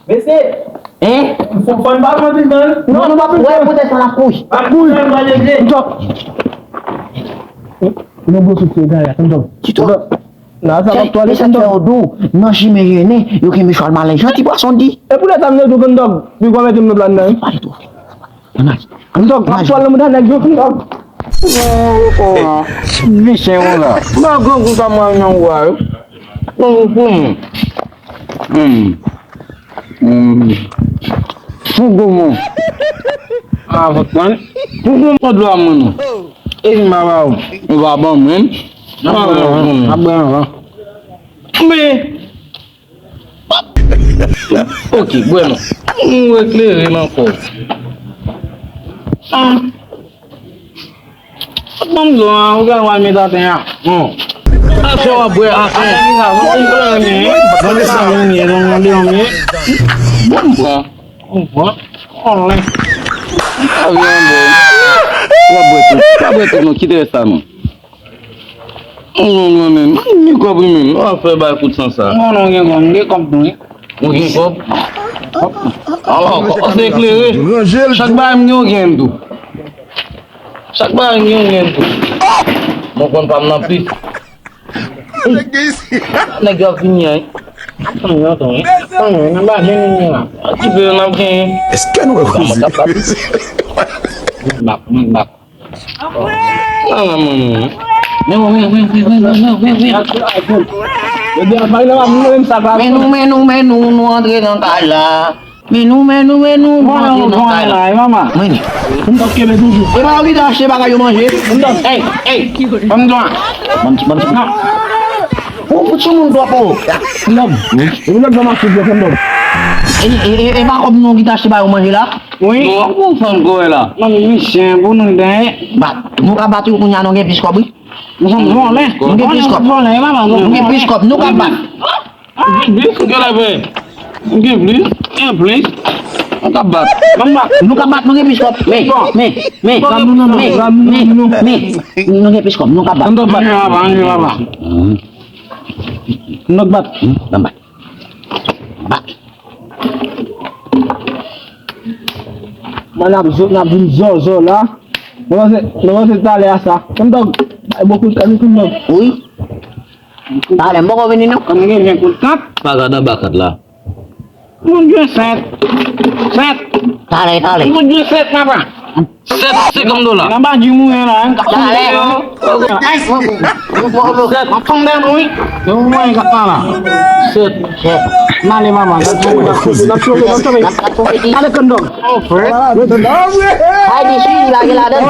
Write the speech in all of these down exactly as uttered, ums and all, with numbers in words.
Mesye, hein? Fò, fò n pa pran pil tan. Non, nou pa pran pil tan. Wè, poutèt sa n ap kouri. N ap kouri. N ap kouri. Yon gwo souf se gaya, Kondòg. Kondòg. Nan sa m ap twale, Kondòg. Nan chimen jennen, yo gen mechwal malen jan ti pwason di. E poutèt sa m te di w, Kondòg, pi w pa mete m nan plan nan, wi. Pale twò fò. Ann al. Kondòg, m ap twale nan mouda nèg yo, Kondòg. Vin chen konsa. Ba grangou sa mwen nan ou a, wi. Grangou pou mwen. Hmm. Hmm. Pou gwo mwen. A, vòt mwen. Pou gwo mwen dlo a mwen, non. E vin ba ba ou. Ou va ban mwen. N ap bwè anvan. N ap bwè anvan. Men. Ok, bwè non. Nou eklere m ankò. Ah. Ban m zo a, ou gen dwa met atè a. Non. Afè w ap bwè, afè. Afè ki sa, non, ou klere men. Ban m sa, men, men, men, men, men. Bon, m pran. M pran. Anlè. Sa vin anlè. W ap bwè tou. W ap bwè tou, non, kite rès la, non. Non, non, non, non, ni kòb li menm. W ap fè bay kout san sa. Non, non, gen kòb, gen kòb tou, wi. Ou gen kòb? Kòb. Alò, kòb se eklere. Chak bagay m gen, ou gen tou. Chak bagay m gen, ou gen tou. Mwen konn pa m nan plis. Nèg yo ap vini an. Tann yo, tann yo. Tann yo, nan ba jen nou la. Ki vle n ap genyen. Èske nou wè kouzen? Mwen bak, mwen bak. Ala manman. Men, men, men. Men nou, men nou, men nou, nou antre nan kay la. Men nou, men nou, men nou, nou antre nan kay la. Men. M t ap kenbe toujou. E pa yo ki te achte bagay yo manje. Ey, ey. Ban m dwa. Ban m ti, ban m ti. Ou fout sou moun twòp, o. Nòb. Ou nòb nan mache vye, nòb. E, e, e, e pa kòb nou ki te achte bagay yo manje la? Wi. Non, ou fann kò la. Non, men misye, pou nou dèyè. Bat. Nou ka bat yo kounye a, nou gen plis kòb, wi. Nou fann vòlè. Nou gen plis kòb. Vòlè, e pa mal, nou gen plis kòb, nou ka bat. Ah, gen plis, ou gen lè fè. Ou gen plis, gen plis. Nou ka bat. Nou ka bat, nou gen plis kòb. Men, men, men, men, men, men, nou gen plis kòb, nou ka bat. Nou ka bat. Nou ka bat. Bat. Bat. Mwen ap zo, n ap vin zòzò la. Mwen panse, mwen panse talè a sa. Kondòg, ay bokou kami kondòg. Wi. Talè, m poko vini non. Kòm gen ven kout kat. Pa gad anba kat la. Moun gen sèt. Sèt. Talè, talè. Moun gen sèt, papa. Sèt senkant dola. Nan ba di mouye la, hein. Talè. Sèt. Mwen fè m dèyè nou, wi. Yo mwen ka pa la. Sèt. Sèt. M ale, mama. N ap chofe, n ap chofe, n ap chofe. Ale kondòg. Ay, di si, lage ladan.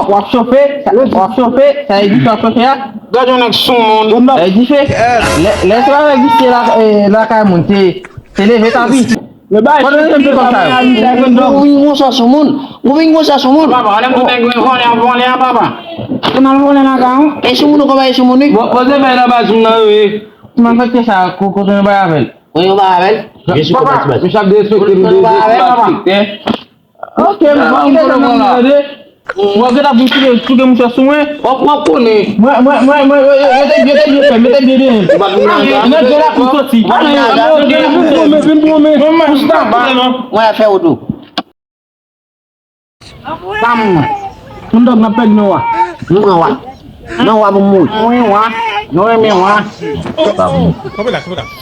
W ap chofe, w ap chofe, sa e di w ap chofe a. Gad yon nèg sou moun. Bay dife. Lè, lè se pa bay dife la, eh, lakay moun, se, se leve tapi. Pandan se vin konsa yo. Ou vin gon sa sou moun. Ou vin gon sa sou moun. Papa, ale moun nèg vòlè, vòlè a, papa. Ou nan vòlè nan ka, wi. E sou moun ou konn bay sou moun, wi. Bon, poze bay nan baz moun nan, wi. Malfektè sa, ko-, kote nou bay avè l? Kote nou bay avè l? Papa, misye ap derespekte m, derespekte. Ok, m pa m konnen mwen tande. Mwen gentan vin touke, touke mouchwa sou mwen. W ap, w ap konnen. Mwen, mwen, mwen, mwen, yo, yo, yo te, yo te byen fè, yo te byen dèyè. Nèg yo la pou soti. Vin pou mwen, vin pou mwen. Mwen fè ou tou. Sa mwen. Moun dòg nan pèdi nan wa. Nou pran wa. Nan wa pou mouri. Mwen wa. Nou renmen wa. Sa vle.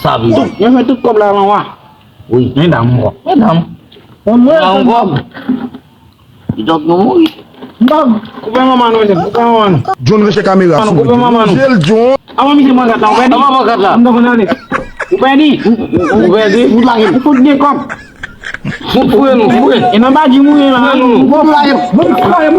Sa vle. Yo fè tout kòb la nan wa. Wi. Medam. Medam. Mwen mwen. Li dòk nou mouri. Dòg. Koupe manman nou, mesye. Koupe manman nou. John reche kamera sou mwen. Koupe manman nou. Jel John. Avan misye pran kat la, ou pèdi. Avan pran kat la. M t ap konn ale. Ou pèdi. Ou pèdi. Ou lage. Ou fout gen kòb. Ou foure nou, foure. E nan badji mouye la. Foure nou. Ou foure nou.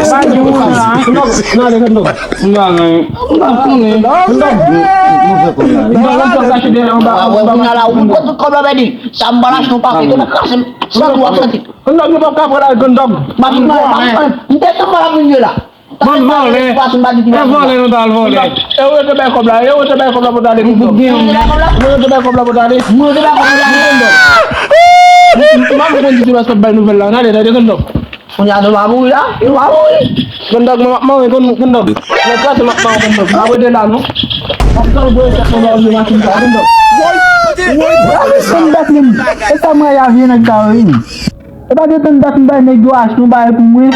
Badji mouye la. M t ap konn ale, m t ap konn ale. M t ap konnen. M t ap konnen. M t ap konnen. M t ap konnen. Kounye a la, ou fout tout kòb la pèdi. Sa m pral achte yon pakèt, ou nan krasi m. Sa tou w ap santi. Kondòg, nou p ap ka pran la, kondòg. M ap vin, m ap vin, m te sanble ap vin ye la. Bann vòlè. Bann vòlè nou t al vòlè. E ou yo te bay kòb la, e ou yo te bay kòb la pou t ale, kondòg. Mwen yo te bay kòb la pou t ale. Mwen yo te bay kòb la pou t ale, kondòg. M ap konn di se paske w ap bay nouvèl la, n ale, tande, kondòg. Kounye a nou pa mouri la, nou pa mouri. Kondòg, mwen m ap mare, kondòg. Mwen trase m ap mare, kondòg. M ap rete la, non. M ap tann pou yo fè kondòg, yo mache sa, kondòg. Tann dat menm. E sa mwen a vye nèg sa yo wi. E pa gen tann dat m bay nèg yo achte yon bagay pou mwen.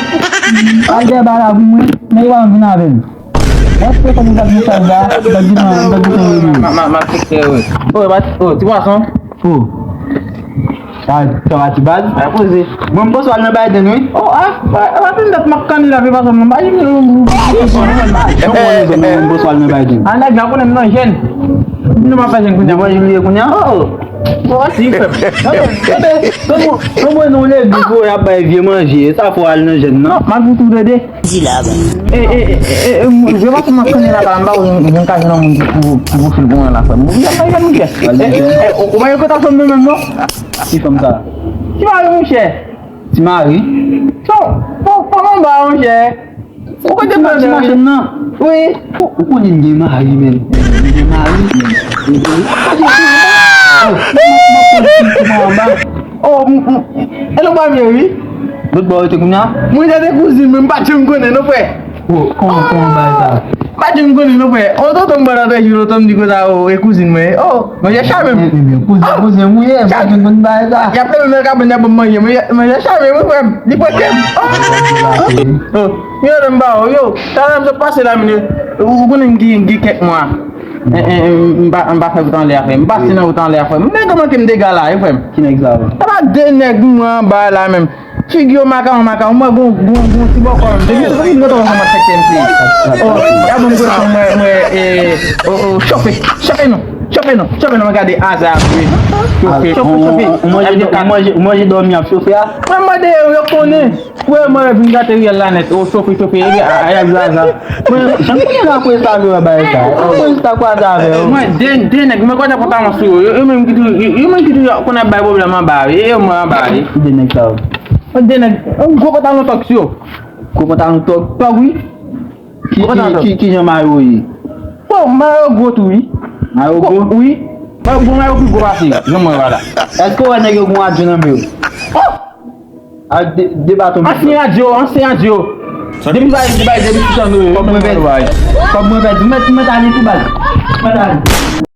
Al gen bagay pou mwen. Nèg yo pa vin avè m. Mwen se konn dat mesaj la. Dat di nan dat di nan. Ma ma ma fixé wi. Oh, e pa oh, ti pwason. Oh. Sa sa va ti baz. A poze. Mwen m poze al nan Biden wi. Oh, ah, pa pa tann dat m ap kanni la pe pase nan Biden. Mwen poze al nan Biden. A nèg la konnen m nan jèn. Nou pa fè jèn kounye a. Devan Jimmy kounye a. Oh. Bon, si fè. Konprann nou legliz pou y ap bay vye manje, sa fò al nan jèn nan. M ap di tou de de. Di la. E e e e mwen pa sèlman konnen la pa m pa wè yon ka jwenn yon moun ki pou pou fil pou mwen la frè m. Ou pa yon kota fanm nan menm non. Ki fanm sa? Ti mari monchè. Ti mari? Son, son, son anba monchè. Ou kote pran ti machann nan? Wi. Ou konnen m gen mari menm. M gen mari. Oh, m- m- e nou pa vle wi. Lòt bò yo te kounye a? Mwen te kouzin mwen, m pa t janm konnen non frè. Oh, kòman kòman bagay sa? M pa t janm konnen non frè. Oh, tonton m ban nan trè jou lontan m di konsa oh, e kouzin mwen. Oh, manje chame m. Ebyen, kouzen kouzen ou ye, m pa t janm konn bagay sa. Y ap leve nan kabann y ap ban m manje, manje chame mwen frè m. Li pwete m. Oh. Yo, lè m ba w, yo, talè m sot pase la, men, ou konnen m gen, gen kèk mwa. M pa, m pa fè wout anlè a frè m. M pase nan wout anlè a frè m. Nèg yo manke m dega la, wi frè m. Ki nèg sa yo? Apa de nèg m wè anba la menm. Figi yo makawon, makawon. Mwen gon, gon, gon ti bòkò menm. Depi sou figi yo, twa san kat M C. Oh, y ap ban m kote mwen, mwen, eh, oh, oh, chofe, chofe non, chofe non, chofe non, mwen gade aza ap jwe. Chofe, chofe, chofe. Ou manje, ou manje, ou manje dòmi ap chofe a? Mwen mande yo, yo konnen. Frè mwen vin gate riyèl la nèt. O chofe chofe epi a- a- ak zaza. Mwen jan kounye la kwè sa vle wè bagay sa. Mwen jis ta kwaze avè yo. Mwen de de nèg mwen kwaze pantalon sou yo. Yo yo menm ki tou yo yo menm ki tou konn ap bay pwoblèm anba. E yo mwen anba wi. De nèg sa yo. Mwen de nèg yon gwo pantalon tòk sou yo. Gwo pantalon tòk. Tòk wi. Ki, ki, ki, ki jan mayo ye? Bon, mayo gwo tou wi. Mayo gwo? Wi. Mayo gwo, mayo pi gwo pase. Jan mwen wè la. Èske w wè nèg yo gen yon adyo nan men yo? Oh! Ak de, de baton. Ansyen adyo, ansyen adyo. Depi bay, depi bay, depi tout an nou. Kòb mwen pèdi. Kòb mwen pèdi. Mèt, mèt ale tou baz. Mèt ale.